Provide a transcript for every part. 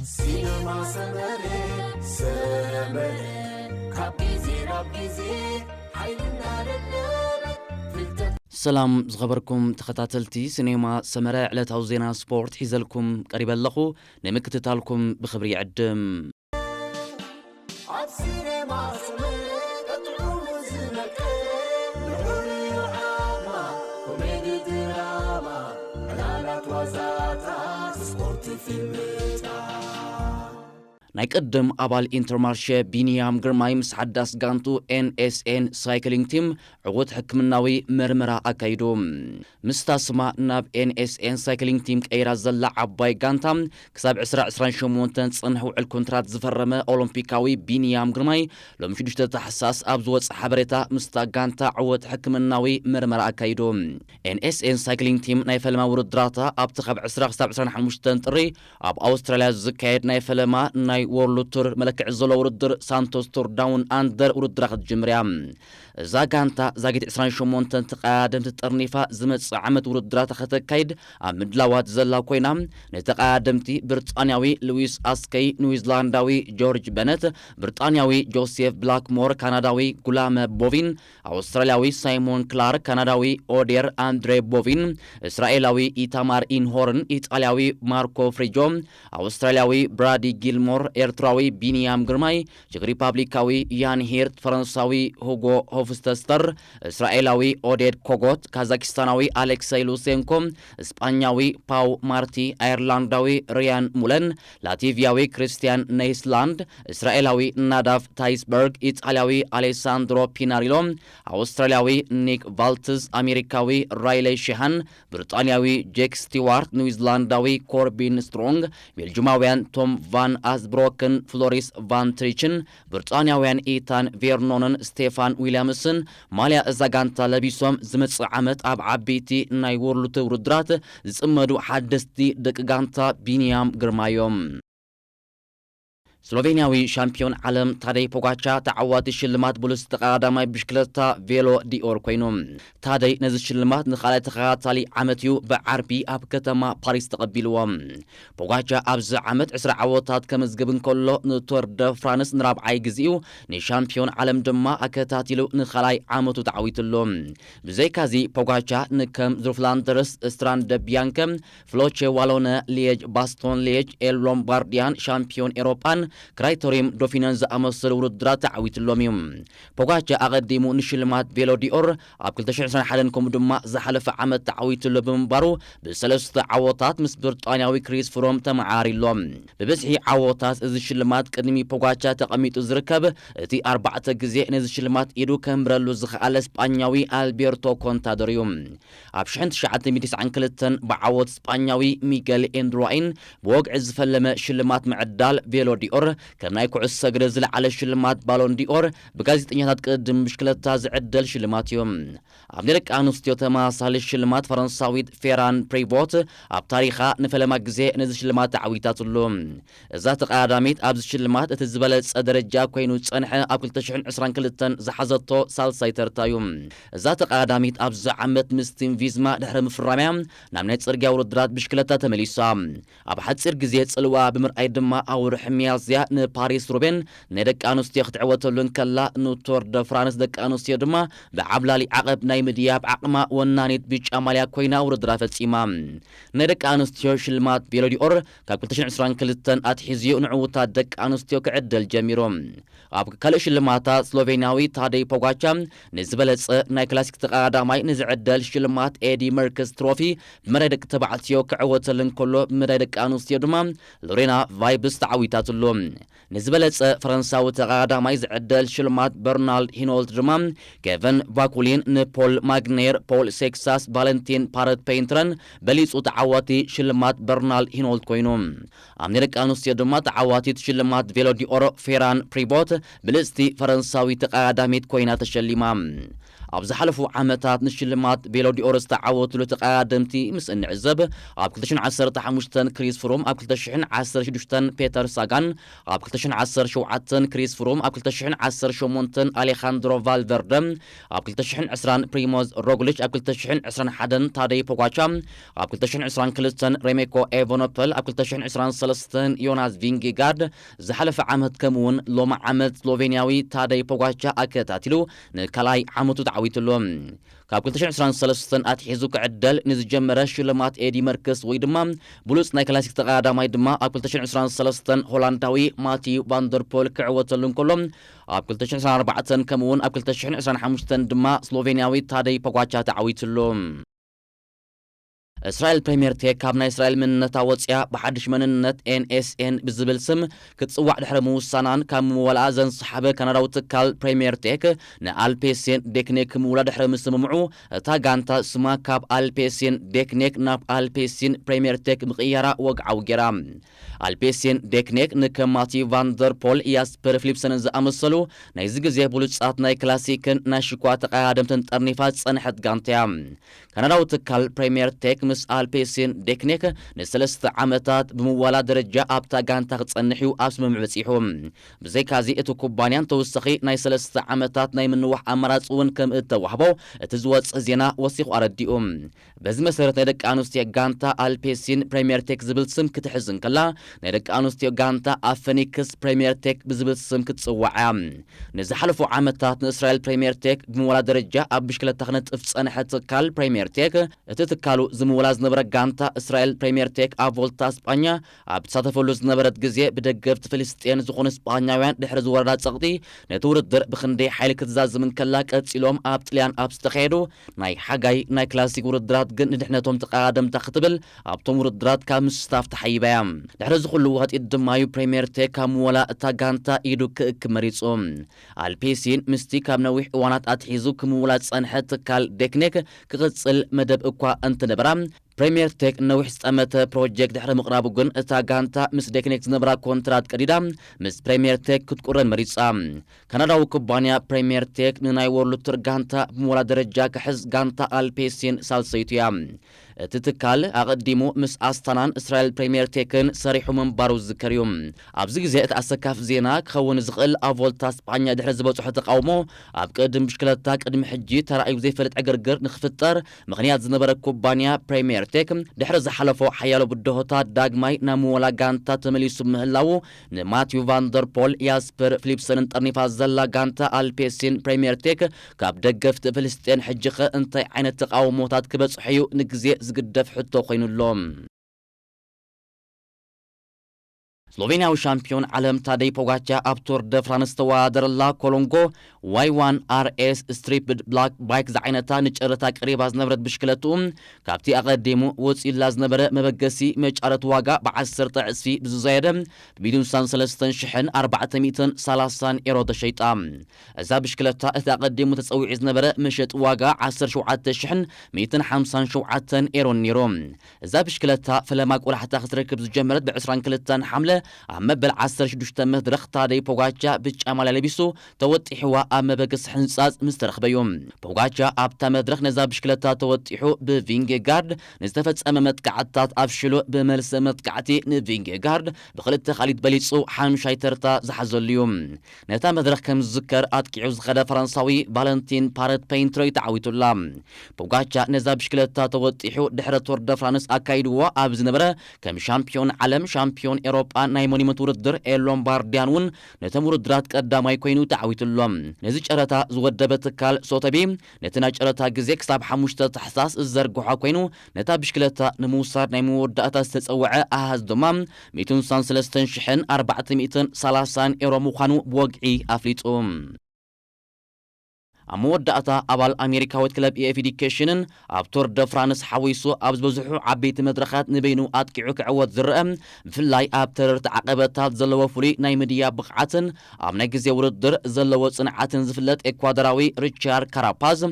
ሲነማ ሰመረ፣ ሰመረ፣ ካብ ግዜ ናብ ግዜ ሓይልና ደለበ ፍልጠት። ሰላም ዝኸበርኩም ተኸታተልቲ ሲኔማ ሰመረ፣ ዕለታዊ ዜና ስፖርት ሒዘልኩም ቀሪበ ኣለኹ። ንምክትታልኩም ብኽብሪ ይዕድም። ኣብ ሲነማ ሰመረ ጥዑሙ ዝመቀ፣ ንሑር ዓማ፣ ኮሜዲ ድራማ፣ ዕላላት ዋዛታት፣ ስፖርት ፊልምታት። ናይ ቅድም ኣባል ኢንተርማርሸ ቢንያም ግርማይ ምስ ሓዳስ ጋንቱ ኤንኤስኤን ሳይክሊንግ ቲም ዕዉት ሕክምናዊ መርመራ ኣካይዱ። ምስ ታስማ ናብ ኤንኤስኤን ሳይክሊንግ ቲም ቀይራ ዘላ ዓባይ ጋንታ፣ ክሳብ ዕስራ ዕስራን ሸሞንተን ዝጸንሕ ውዕል ኮንትራት ዝፈረመ ኦሎምፒካዊ ቢንያም ግርማይ፣ ሎሚ ሽዱሽተ ታሕሳስ ኣብ ዝወጸ ሓበሬታ፣ ምስታ ጋንታ ዕዉት ሕክምናዊ መርመራ ኣካይዱ። ኤንኤስኤን ሳይክሊንግ ቲም ናይ ፈለማ ውድድራታ ኣብቲ ካብ ዕስራ ክሳብ ዕስራን ሓሙሽተን ጥሪ ኣብ ኣውስትራልያ ዝካየድ ናይ ፈለማ ናይ ወርልድ ቱር መለክዒ ዘሎ ውድድር ሳንቶስ ቱር ዳውን ኣንደር ውድድራ ክትጅምር እያ። እዛ ጋንታ ዛጊት ዕስራን ሸሞንተን ተቐዳደምቲ ጠርኒፋ ዝመጽእ ዓመት ውድድራታ ከተካይድ ኣብ ምድላዋት ዘላ ኮይና፣ ንተቐዳደምቲ ብሪጣንያዊ ሉዊስ ኣስከይ፣ ኒውዚላንዳዊ ጆርጅ በነት፣ ብሪጣንያዊ ጆሴፍ ብላክሞር፣ ካናዳዊ ጉላመ ቦቪን፣ ኣውስትራልያዊ ሳይሞን ክላርክ፣ ካናዳዊ ኦዴር ኣንድሬ ቦቪን፣ እስራኤላዊ ኢታማር ኢንሆርን፣ ኢጣልያዊ ማርኮ ፍሪጆ፣ ኣውስትራልያዊ ብራዲ ጊልሞር፣ ኤርትራዊ ቢንያም ግርማይ፣ ቼክ ሪፓብሊካዊ ያን ሂርት፣ ፈረንሳዊ ሁጎ ሆፍስተስተር፣ እስራኤላዊ ኦዴድ ኮጎት፣ ካዛኪስታናዊ ኣሌክሳይ ሉሴንኮ፣ እስጳኛዊ ፓው ማርቲ፣ ኣየርላንዳዊ ሪያን ሙለን፣ ላቲቪያዊ ክሪስቲያን ኔይስላንድ፣ እስራኤላዊ ናዳቭ ታይስበርግ፣ ኢጣልያዊ ኣሌሳንድሮ ፒናሪሎ፣ ኣውስትራልያዊ ኒክ ቫልትዝ፣ ኣሜሪካዊ ራይሌ ሺሃን፣ ብሪጣንያዊ ጄክ ስቲዋርት፣ ኒውዚላንዳዊ ኮርቢን ስትሮንግ፣ ቤልጅማውያን ቶም ቫን ኣስብሮክን ፍሎሪስ ቫን ትሪችን፣ ብሪጣንያውያን ኢታን ቬርኖንን ስቴፋን ዊልያምስን ማልያ እዛ ጋንታ ለቢሶም ዝመጽእ ዓመት ኣብ ዓበይቲ ናይ ወርልድ ውድድራት ዝጽመዱ ሓደስቲ ደቂ ጋንታ ቢንያም ግርማ እዮም። ስሎቬንያዊ ሻምፒዮን ዓለም ታደይ ፖጋቻ ተዓዋቲ ሽልማት ብሉጽ ተቐዳዳማይ ብሽክለታ ቬሎ ዲኦር ኮይኑ። ታደይ ነዚ ሽልማት ንኻልኣይ ተኸታታሊ ዓመት እዩ ብዓርቢ ኣብ ከተማ ፓሪስ ተቐቢልዎ። ፖጋቻ ኣብዚ ዓመት ዕስራ ዓወታት ከመዝግብ እንከሎ፣ ንቶር ደ ፍራንስ ንራብዓይ ግዜኡ፣ ንሻምፒዮን ዓለም ድማ ኣከታቲሉ ንኻልኣይ ዓመቱ ተዓዊትሉ። ብዘይካዚ ፖጋቻ ንከም ድሩፍ ፍላንደርስ፣ ስትራንደ ቢያንከ፣ ፍሎቼ ዋሎነ፣ ሊየጅ ባስቶን ሊየጅ፣ ኤል ሎምባርዲያን ሻምፒዮን ኤሮጳን ክራይቶሪም ዶፊነን ዝኣመሰሉ ውድድራት ተዓዊትሎም እዩ። ፖጋቻ ኣቐዲሙ ንሽልማት ቬሎ ዲኦር ኣብ ክልተ ሽሕን ዕስራን ሓደን ከምኡ ድማ ዝሓለፈ ዓመት ተዓዊትሉ ብምንባሩ ብሰለስተ ዓወታት ምስ ብሪጣንያዊ ክሪስ ፍሮም ተመዓራሪሎ። ብብዝሒ ዓወታት እዚ ሽልማት ቅድሚ ፖጋቻ ተቐሚጡ ዝርከብ እቲ ኣርባዕተ ግዜ ነዚ ሽልማት ኢዱ ከንብረሉ ዝኸኣለ ስጳኛዊ ኣልቤርቶ ኮንታዶር እዩ። ኣብ ሽሕን ትሽዓተ ሚእትን ተስዓን ክልተን ብዓወት ስጳኛዊ ሚገል ኤንድሩዋይን ብወግዒ ዝፈለመ ሽልማት ምዕዳል ቬሎ ዲኦር፣ ከም ናይ ኩዕሶ እግሪ ዝለዓለ ሽልማት ባሎን ዲኦር፣ ብጋዜጠኛታት ቅድድም ብሽክለታ ዝዕደል ሽልማት እዩ። ኣብ ናይ ደቂ ኣንስትዮ ተመሳሳሊ ሽልማት ፈረንሳዊት ፌራን ፕሪቮት ኣብ ታሪኻ ንፈለማ ግዜ ነዚ ሽልማት ተዓዊታትሉ። እዛ ተቐዳዳሚት ኣብዚ ሽልማት እቲ ዝበለጸ ደረጃ ኮይኑ ዝጸንሐ ኣብ ክልተ ሽሕን ዕስራን ክልተን ዝሓዘቶ ሳልሳይ ተርታ እዩ። እዛ ተቐዳዳሚት ኣብዚ ዓመት ምስ ቲም ቪዝማ ድሕሪ ምፍራምያ ናብ ናይ ጽርግያ ውድድራት ብሽክለታ ተመሊሳ። ኣብ ሓጺር ግዜ ጽልዋ ብምርኣይ ድማ ኣብ ወርሒ ሚያዝያ ንፓሪስ ሩቤን ናይ ደቂ ኣንስትዮ ክትዕወተሉ እንከላ፣ ንቶር ደ ፍራንስ ደቂ ኣንስትዮ ድማ ብዓብላሊ ዓቐብ ናይ ምድያብ ዓቕማ ወናኒት ብጫ ማልያ ኮይና ውድድራ ፈጺማ። ናይ ደቂ ኣንስትዮ ሽልማት ቬሎዲኦር ካብ ክልተ ሽሕን ዕስራን ክልተን ኣትሒዙ ንዕዉታት ደቂ ኣንስትዮ ክዕደል ጀሚሩ። ኣብ ካልእ ሽልማታት ስሎቬንያዊ ታደይ ፖጋቻ ንዝበለጸ ናይ ክላሲክ ተቐዳዳማይ ንዝዕደል ሽልማት ኤዲ መርክስ ትሮፊ ብመዳይ ደቂ ተባዕትዮ ክዕወተሉ እንከሎ፣ ብመዳይ ደቂ ኣንስትዮ ድማ ሎሬና ቫይብስ ተዓዊታትሉ። ንዝበለጸ ፈረንሳዊ ተቐዳዳማይ ዝዕደል ሽልማት በርናልድ ሂኖልት ድማ ኬቨን ቫኩሊን ንፖል ማግኔር፣ ፖል ሴክሳስ፣ ቫለንቲን ፓረት ፔይንትረን በሊጹ። ተዓዋቲ ሽልማት በርናልድ ሂኖልት ኮይኑ፣ ኣብ ናይ ደቂ ኣንስትዮ ድማ ተዓዋቲት ሽልማት ቬሎዲኦር ፌራን ፕሪቦት ብልጽቲ ፈረንሳዊ ተቐዳዳሚት ኮይና ተሸሊማ። ኣብ ዝሓለፉ ዓመታት ንሽልማት ቬሎ ዲኦር ዝተዓወትሉ ተቐዳደምቲ ምስ እንዕዘብ፣ ኣብ ክልተ ሽሕን ዓሰርተ ሓሙሽተን ክሪስ ፍሩም፣ ኣብ ክልተ ሽሕን ዓሰርተ ሽዱሽተን ፔተር ሳጋን፣ ኣብ ክልተ ሽሕን ዓሰርተ ሸውዓተን ክሪስ ፍሩም፣ ኣብ ክልተ ሽሕን ዓሰርተ ሸሞንተን ኣሌኻንድሮ ቫልቨርደ፣ ኣብ ክልተ ሽሕን ዕስራን ፕሪሞዝ ሮግሊች፣ ኣብ ክልተ ሽሕን ዕስራን ሓደን ታደይ ፖጋቻ፣ ኣብ ክልተ ሽሕን ዕስራን ክልተን ሬሜኮ ኤቨኖፐል፣ ኣብ ክልተ ሽሕን ዕስራን ሰለስተን ዮናስ ቪንጌጋርድ፣ ዝሓለፈ ዓመት ከምኡ እውን ሎሚ ዓመት ስሎቬንያዊ ታደይ ፖጋቻ ኣከታቲሉ ንካልኣይ ዓመቱ ተዓዊትሉ። ካብ ክልተ ሽሕን ዕስራን ሰለስተን ኣትሒዙ ክዕደል ንዝጀመረ ሽልማት ኤዲ መርክስ ወይ ድማ ብሉጽ ናይ ክላሲክ ተቐዳዳማይ ድማ ኣብ ክልተ ሽሕን ዕስራን ሰለስተን ሆላንዳዊ ማቲዩ ቫንደርፖል ክዕወተሉ እንከሎ፣ ኣብ ክልተ ሽሕን ዕስራን ኣርባዕተን ከምኡ እውን ኣብ ክልተ ሽሕን ዕስራን ሓሙሽተን ድማ ስሎቬንያዊ ታደይ ፖጋቻ ተዓዊትሉ። እስራኤል ፕሬምየር ቴክ ካብ ናይ እስራኤል መንነታ ወፂኣ ብሓድሽ መንነት ኤን ኤስ ኤን ብዝብል ስም ክትፅዋዕ ድሕሪ ምውሳናን ካብ ምወላኣ ዘንሰሓበ ካናዳዊ ትካል ፕሬምየር ቴክ ንኣልፔሴን ዴክኔክ ክምውላ ድሕሪ ምስምምዑ፣ እታ ጋንታ ስማ ካብ ኣልፔሴን ዴክኔክ ናብ ኣልፔሴን ፕሬምየር ቴክ ምቕያራ ወግዓዊ ገይራ። ኣልፔሴን ዴክኔክ ንከም ማቲ ቫንደርፖል፣ ያስፐር ፊሊፕሰንን ዝኣመሰሉ ናይዚ ግዜ ብሉጻት ናይ ክላሲክን ናይ ሽኳ ተቐዳደምትን ጠርኒፋ ዝጸንሐት ጋንታ እያ። ካናዳዊ ትካል ፕሬምየር ቴክ ምስ ኣልፔሴን ዴክኔክ ንሰለስተ ዓመታት ብምዋላ ደረጃ ኣብታ ጋንታ ክጸንሕ እዩ ኣብ ስምምዕ በጺሑ። ብዘይካዚ እቲ ኩባንያ ንተወሳኺ ናይ ሰለስተ ዓመታት ናይ ምንዋሕ ኣማራጺ እውን ከም እተዋህቦ እቲ ዝወጽእ ዜና ወሲኹ ኣረዲኡ። በዚ መሰረት ናይ ደቂ ኣንስትዮ ጋንታ ኣልፔሲን ፕሬምየር ቴክ ዝብል ስም ክትሕዝ እንከላ፣ ናይ ደቂ ኣንስትዮ ጋንታ ኣብ ፈኒክስ ፕሬምየር ቴክ ብዝብል ስም ክትጽዋዕ እያ። ንዝሓለፉ ዓመታት ንእስራኤል ፕሬምየር ቴክ ብምወላ ደረጃ ኣብ ብሽክለታ ክነጥፍ ዝጸንሐ ትካል ፕሬምየር ቴክ፣ እቲ ትካሉ ዝምወላ ዝነበረ ጋንታ እስራኤል ፕሬምየር ቴክ ኣብ ቮልታ ስጳኛ ኣብ ትሳተፈሉ ዝነበረት ግዜ ብደገፍቲ ፍልስጤን ዝኾኑ ስጳኛውያን ድሕሪ ዝወረዳ ጸቕጢ ነቲ ውድድር ብኽንደይ ሓይሊ ክትዛዝም እንከላ ቀጺሎም ኣብ ጥልያን ኣብ ዝተኻየዱ ናይ ሓጋይ ናይ ክላሲክ ውድድራት ግን ንድሕነቶም ተቐዳደምታ ክትብል ኣብቶም ውድድራት ካብ ምስታፍ ተሓይባ እያ። ድሕሪ እዚ ኩሉ ወሃጢት ድማ እዩ ፕሬምየር ቴክ ካብ ምወላ እታ ጋንታ ኢዱ ክእክብ መሪጹ። ኣልፔሲን ምስቲ ካብ ነዊሕ እዋናት ኣትሒዙ ክምውላ ዝጸንሐ ትካል ዴክኔክ ክቕጽል መደብ እኳ እንተነበራ፣ ፕሬምየር ቴክ ነዊሕ ዝጠመተ ፕሮጀክት ድሕሪ ምቕራቡ ግን እታ ጋንታ ምስ ዴክኔክ ዝነበራ ኮንትራት ቀዲዳ ምስ ፕሬምየር ቴክ ክትቁረን መሪጻ። ካናዳዊ ኩባንያ ፕሬምየር ቴክ ንናይ ወርልድ ቱር ጋንታ ብምወላ ደረጃ ክሕዝ ጋንታ ኣልፔሲን ሳልሰይቱ እያ። እቲ ትካል ኣቐዲሙ ምስ ኣስታናን እስራኤል ፕሬምየር ቴክን ሰሪሑ ምንባሩ ዝዝከር እዩ። ኣብዚ ግዜ እቲ ኣሰካፊ ዜና ክኸውን ዝኽእል ኣብ ቮልታ ስጳኛ ድሕሪ ዝበጽሖ ተቃውሞ ኣብ ቅድም ብሽክለታ ቅድሚ ሕጂ ተራእዩ ዘይፈልጥ ዕግርግር ንክፍጠር ምኽንያት ዝነበረ ኩባንያ ፕሬምየር ቴክ ድሕሪ ዝሓለፎ ሓያሎ ብድሆታት ዳግማይ ናብ ምወላ ጋንታ ተመሊሱ ምህላዉ ንማቲዩ ቫንደርፖል፣ ያስፐር ፊሊፕሰንን ጠርኒፋ ዘላ ጋንታ ኣልፔሲን ፕሬምየር ቴክ ካብ ደገፍቲ ፍልስጤን ሕጂኸ እንታይ ዓይነት ተቃውሞታት ክበጽሖ እዩ ንግዜ ዝግደፍ ሕቶ ኮይኑሎ። ስሎቬንያዊ ሻምፒዮን ዓለም ታደይ ፖጋቻ ኣብ ቱር ደ ፍራንስ ዝተወዳደረላ ኮሎንጎ ዋይ ዋን ኣር ኤስ ስትሪፕድ ብላክ ባይክ ዝዓይነታ ንጨረታ ቀሪባ ዝነበረት ብሽክለትኡ ካብቲ ኣቐዲሙ ወፂኡላ ዝነበረ መበገሲ መጫረት ዋጋ ብዓሰርተ ዕፅፊ ብዝዛየደ ብሚሊዮን ስሳን ሰለስተን ሽሕን ኣርባዕተ ሚእትን ሰላሳን ኤሮ ተሸይጣ። እዛ ብሽክለታ እቲ ኣቐዲሙ ተጸዊዑ ዝነበረ መሸጢ ዋጋ ዓሰርተ ሸውዓተ ሽሕን ሚእትን ሓምሳን ሸውዓተን ኤሮን ነይሩ። እዛ ብሽክለታ ፈለማ ቆላሕታ ክትረክብ ዝጀመረት ብ ዕስራን ክልተን ሓምለ ኣብ መበል ዓሰርተ ሽዱሽተ መድረኽ ታደይ ፖጋቻ ብጫ ማልያ ለቢሱ ተወጢሕዋ ኣብ መበገሲ ሕንጻጽ ምስ ተረኽበ እዩ። ፖጋቻ ኣብታ መድረኽ ነዛ ብሽክለታ ተወጢሑ ብቪንጌጋርድ ንዝተፈጸመ መጥቃዕትታት ኣብ ሽሉ ብመልሰ መጥቃዕቲ ንቪንጌጋርድ ብኽልተ ካልኢት በሊጹ ሓምሻይ ተርታ ዝሓዘሉ እዩ። ነታ መድረኽ ከም ዝዝከር ኣጥቂዑ ዝኸደ ፈረንሳዊ ቫለንቲን ፓረት ፔይንትሮ እዩ ተዓዊቱላ። ፖጋቻ ነዛ ብሽክለታ ተወጢሑ ድሕሪ ቱር ደ ፍራንስ ኣካይድዎ ኣብ ዝነበረ ከም ሻምፒዮን ዓለም፣ ሻምፒዮን ኤሮጳ ናይ ሞኒመንት ውድድር ኤል ሎምባርዲያን እውን ነቶም ውድድራት ቀዳማይ ኮይኑ ተዓዊቱሎ። ነዚ ጨረታ ዝወደበ ትካል ሶተቢ ነቲ ናይ ጨረታ ግዜ ክሳብ ሓሙሽተ ታሕሳስ ዝዘርግሖ ኮይኑ ነታ ብሽክለታ ንምውሳድ ናይ መወዳእታ ዝተጸውዐ ኣሃዝ ድማ ሚእትን ስሳን ሰለስተን ሽሕን ኣርባዕተ ሚእትን ሰላሳን ኤሮ ምዃኑ ብወግዒ ኣፍሊጡ። ኣብ መወዳእታ ኣባል ኣሜሪካዊት ክለብ ኤፍ ዲኬሽንን ኣብ ቱር ደ ፍራንስ ሓዊሱ ኣብ ዝበዝሑ ዓበይቲ መድረኻት ንበይኑ ኣጥቂዑ ክዕወት ዝረአ፣ ብፍላይ ኣብ ተረርቲ ዓቐበታት ዘለዎ ፍሉይ ናይ ምድያ ብቕዓትን ኣብ ናይ ግዜ ውድድር ዘለዎ ጽንዓትን ዝፍለጥ ኤኳዶራዊ ሪቻርድ ካራፓዝ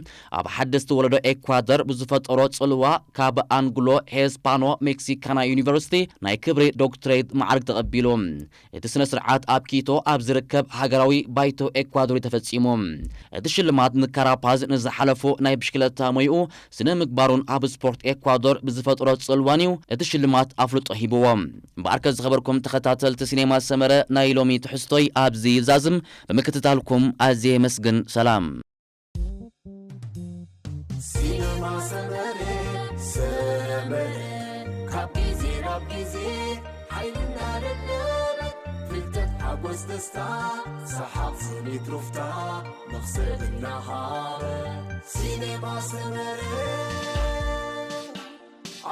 ኣብ ሓደስቲ ወለዶ ኤኳዶር ብዝፈጠሮ ጽልዋ ካብ ኣንግሎ ሄስፓኖ ሜክሲካና ዩኒቨርሲቲ ናይ ክብሪ ዶክትሬት ማዕርግ ተቐቢሉ። እቲ ስነ ስርዓት ኣብ ኪቶ ኣብ ዝርከብ ሃገራዊ ባይቶ ኤኳዶር እዩ ተፈጺሙ። እቲ ሽልማት ኣትኒ ካራፓዝ ንዝሓለፎ ናይ ብሽክለታ ሞይኡ ስነ ምግባሩን ኣብ ስፖርት ኤኳዶር ብዝፈጥሮ ጽልዋን እዩ እቲ ሽልማት ኣፍልጦ ሂብዎ። እምበኣርከ ዝኸበርኩም ተኸታተልቲ ሲኔማ ሰመረ፣ ናይ ሎሚ ትሕዝቶይ ኣብዚ ይዛዝም። ብምክትታልኩም ኣዝየ የመስግን። ሰላም። ሲነማ ሰመረ ሰመረ ካብ ግዜ ናብ ግዜ ሓይልና ለለበ ፍልጠት ሓጎስ ደስታ ሰሓቕ ስኒት ሩፍታ መኽሰብ እናሃበ ሲነማ ሰመረ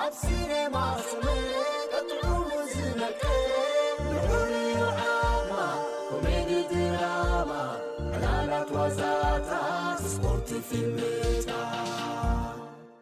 ኣብ ሲነማ ሰመረ ቀጥዑ ዝመቀ ንዑሪ ዓማ ኮሜዲ ድራማ ዕላላት ዋዛታት ስፖርት ፊልምታት